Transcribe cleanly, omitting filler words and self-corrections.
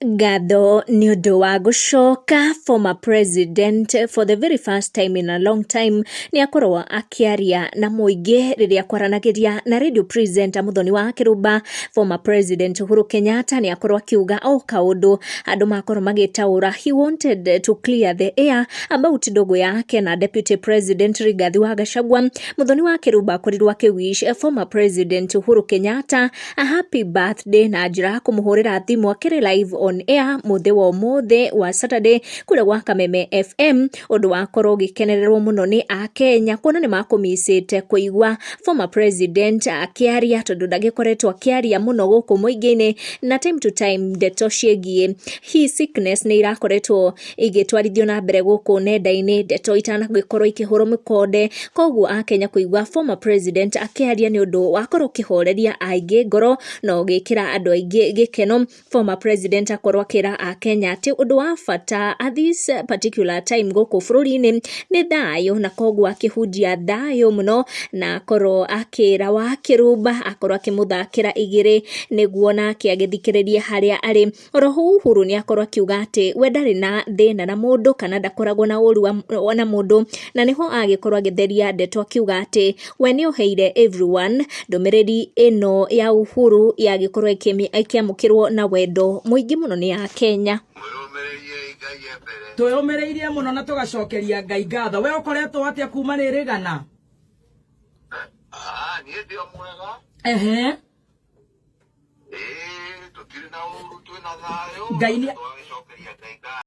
Ngatho nĩ ũndũ wa gũcoka former president for the very first time in a long time nĩ akorwo akĩaria na mũingĩ rĩrĩa kwaranagĩria na radio presenter Muthoni wa Kĩrumba. Former President Uhuru Kenyatta nĩ akorwo akiuga o kaũndũ andũ makorwo magĩtaũra. He wanted to clear the air about ndũgũ yake na Deputy President Rigathi wa Gachagua. Muthoni wa Kĩrumba akorirwo akĩwish former President Uhuru Kenyatta a happy birthday na njĩra ya kũmũhũrĩra thimũ akĩrĩ live on air mũthĩ wa ũmũthĩ wa Saturday kũrĩa gwa Kameme FM, ũndũ wakorwo ũgĩkenererwo mũno nĩ Akenya kuona nĩ makũmicĩte kũigua former president akĩaria, tondũ ndagĩkoretwo akĩaria mũno gũkũ mũingĩ-inĩ, na time to time ndeto ciĩgiĩ his sickness nĩ irakoretwo igĩtwarithio na mbere gũkũ nenda-inĩ, ndeto itanagĩkorwo ikĩhũrwo mĩkonde. Koguo Akenya kũigua former president akĩaria nĩ ũndũ wakorwo ũkĩhoreria aingĩ ngoro na ũgĩkĩra andũ aingĩ gĩkeno. Former president akorwo akĩra Akenya atĩ ũndũ wa bata at this particular time gũkũ bũrũri-inĩ nĩ thayũ, na koguo akĩhunjia thayũ mũno na akorwo akĩra wa Kĩrumba akorwo akĩmũthakĩra igĩrĩ nĩguo nake agĩthikĩrĩrie harĩa arĩ. Oroho Uhuru nĩ akorwo akiuga atĩ we ndarĩ na thĩna na mũndũ kana ndakoragwo na ũru na mũndũ, na nĩho agĩkorwo agĩtheria ndeto akiuga atĩ we nĩ oheire everyone. Ndũmĩrĩri ĩno ya Uhuru yagĩkorwo ĩkĩamũkĩrwo na wendo mũingĩ mũno nĩ Akenya. Mwĩyũmĩrĩrie Ngai e mbere. Twĩyũmĩrĩirie mũno na tũgacokeria Ngai ngatho. We ũkoretwo atĩa kuma rĩrĩ gana? Ah, niĩ ndĩ o mwega. Ĩĩ, tũtirĩ na ũru, twĩna thayũ. Tũgagĩcokeria Ngai ngatho.